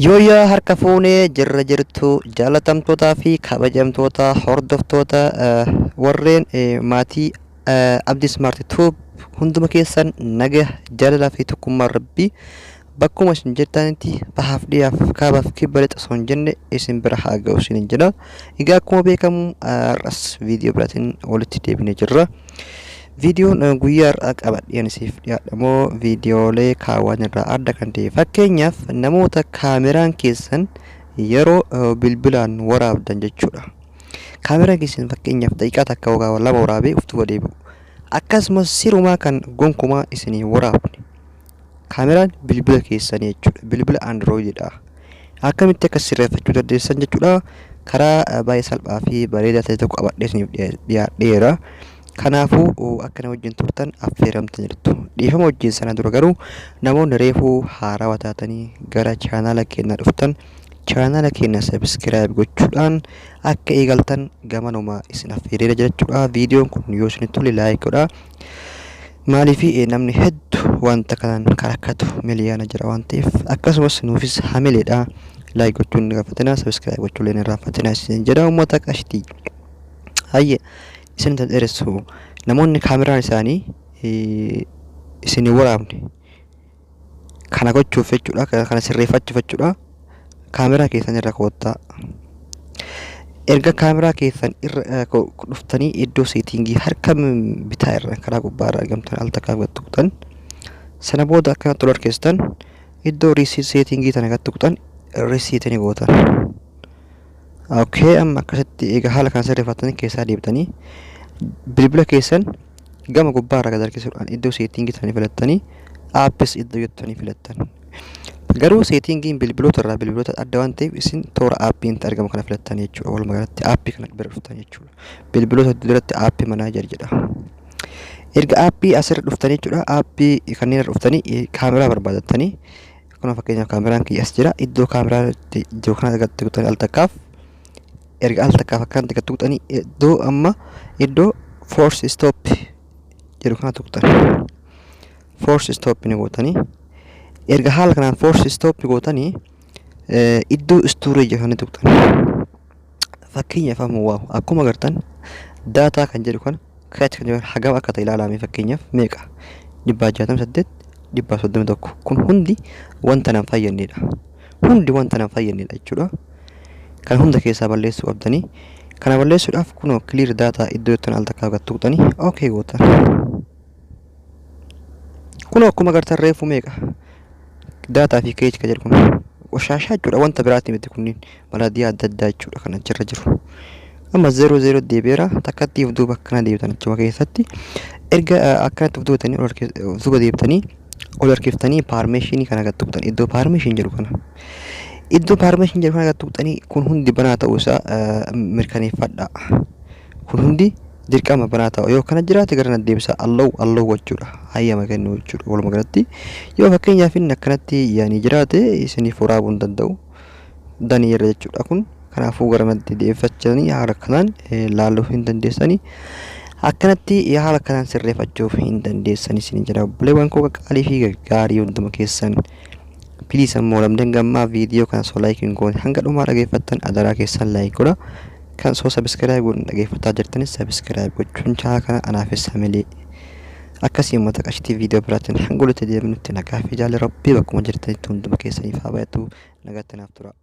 Yooyyaa harka fuunee jirra jirtu jaalatamtootaa fi kabajamtoota hordoftoota warreen maatii Abdii Smart Tube hunduma keessan naga jaalalaa fi tokkummaa Rabbii bakkuma isin jirtanitti bahaaf dhiyaaf kaabaaf kibba lixa osoo hin jenne isin bira haa ga'u isiniin jedha. Egaa akkuma beekamu har'as viidiyoo biraatiin walitti deebinee jirra. Viidiyoon guyyaa har'aa qabadheen isiif dhiyaadha moo viidiyoolee kaawwan irraa adda kan ta'e, fakkeenyaaf namoota kaameraan keessan yeroo bilbilaan waraabdan jechuudha. Kaameraan keessan fakkeenyaaf daqiiqaa takka yookaan lama waraabee of duuba deebi'u. Akkasumas sirumaa kan gonkumaa isinii waraabne. Kaameraan bilbila keessanii jechuudha. Bilbila Androididha. Akkamitti akka sirreeffachuu dandeessan jechuudha. Karaa baay'ee salphaa fi bareedaa ta'e tokko qabadhee isiniif dhiyaadheera. Kanaafuu akka na wajjin turtan affeeramtaniirtu. Dhiifama wajjin sana dura garuu namoonni reefuu haarawaa taatanii gara chaanaala keenyaa dhuftan chaanaala keenya subscribe gochuudhaan akka eegaltan gamanuma isin affeereera jechuudha. Viidiyoon kun yoo isinitti tole like godhaa. Maaliif namni hedduu wanta kanaan kan rakkatu miliyoona jira waan ta'eef, akkasumas nuufis hamileedha. Like gochuun hin irraanfatinaa, subscribe gochuun hin irraanfatinaa isin jedha, uummata qashtii. Hayyee, isin tan dheeressu, namoonni kaameraan isaanii isin hin waraabne kana gochuuf jechuudha, kana sirreeffachuuf jechuudha, kaameraa keessan irra koottaa. Erga kaameraa keessan irra dhuftanii iddoo setting harka bitaa irra karaa gubbaa irra argamtan al takkaaf gad tuqxan. Sana booda akkanatti ol harkistan, iddoo reset setting tana gad tuqxan, reset ni gootan. Okay, amma akkasitti egaa haala kan sirreeffattanii keessaa deebitanii bilbila keessan gama gubbaa irra gad harkisuudhaan iddoo setting tana filattanii apps iddoo jettanii filattan. Garuu settingiin bilbiloota irraa bilbiloota adda waan ta'eef isin toora appiin argamu kana filattan jechuudha. Walumaa galatti app kana bira dhuftan jechuudha. Bilbiloota duratti app manager jedha. Erga app asirra dhuftanii jechuudha, app kanneen irra dhuftanii kaameraa barbaadattanii, kun fakkeenyaaf kaameraan kiyya as jira. Iddoo kaameraa jiru kana gad tuqxanii al takkaaf, erga al takkaaf akkanatti gad tuqxanii, iddoo amma iddoo force stop jedhu kana tuqxan. Force stop ni gootanii, erga haala kanaan force stop gootanii iddoo storage kana tuqxan. Fakkeenyaaf amma wow, akkuma agartan data kan jedhu kana, cache kan jedhu hagam akka ta'e ilaalame. Fakkeenyaaf meeqa? 668, 131. Kun hundi wanta nan fayyannedha. Hundi wanta nan fayyannedha jechuudha. Kan hunda keessaa balleessuu qabdanii. Kana balleessuudhaaf kunoo clear data iddoo jettan al takkaa gad tuqxanii okay gootan. Kunoo akkuma agartan reefu meeqa data fi cache kan jedhu kun qoshaashaa jechuudha. Wanta biraati miti, kunniin malaadiyaa adda addaa jechuudha kan achirra jiru. Amma zero zero deebi'eera. Takkatti of duuba akkana deebitan achuma keessatti. Erga akkanatti of duubatanii of duuba deebitanii ol harkiftanii permission kana gad tuqxan, iddoo permission jedhu kana. Iddoo permission jedhu kana gad tuqxanii kun hundi banaa ta'uu isaa mirkaneeffadha. Kun hundi dirqama banaa ta'u yoo kana jiraate gara na deebisa, allow allow gochuudha, hayyama kennuu jechuudha. Walumaa galatti yoo fakkeenyaaf inni akkanatti yaanii jiraate isiniif waraabuu hin danda'u danii irra jechuudha kun. Kanaafuu gara natti deeffachanii haala kanaan laaluu hin dandeessanii, akkanatti haala kanaan sirreeffachuuf hin dandeessanii isin jedha. Obboleewwan koo qaqqaalii fi gaggaarii hunduma keessan, please ammoo lamdeen gammaa viidiyoo kana osoo like hin goone hanga dhumaa dhageeffattan adaraa keessan like godha. Kan osoo subscribe godhan dhageeffataa jirtanis subscribe gochuun chaanala kana anaafis hamilee akkasii. Uummata qashitii, viidiyoo biraatiin hanga walitti deebinutti nagaa fi jaalala Rabbii bakkuma jirtanitti hunduma keessaniif haa baay'atu. Nagaatti naaf tura.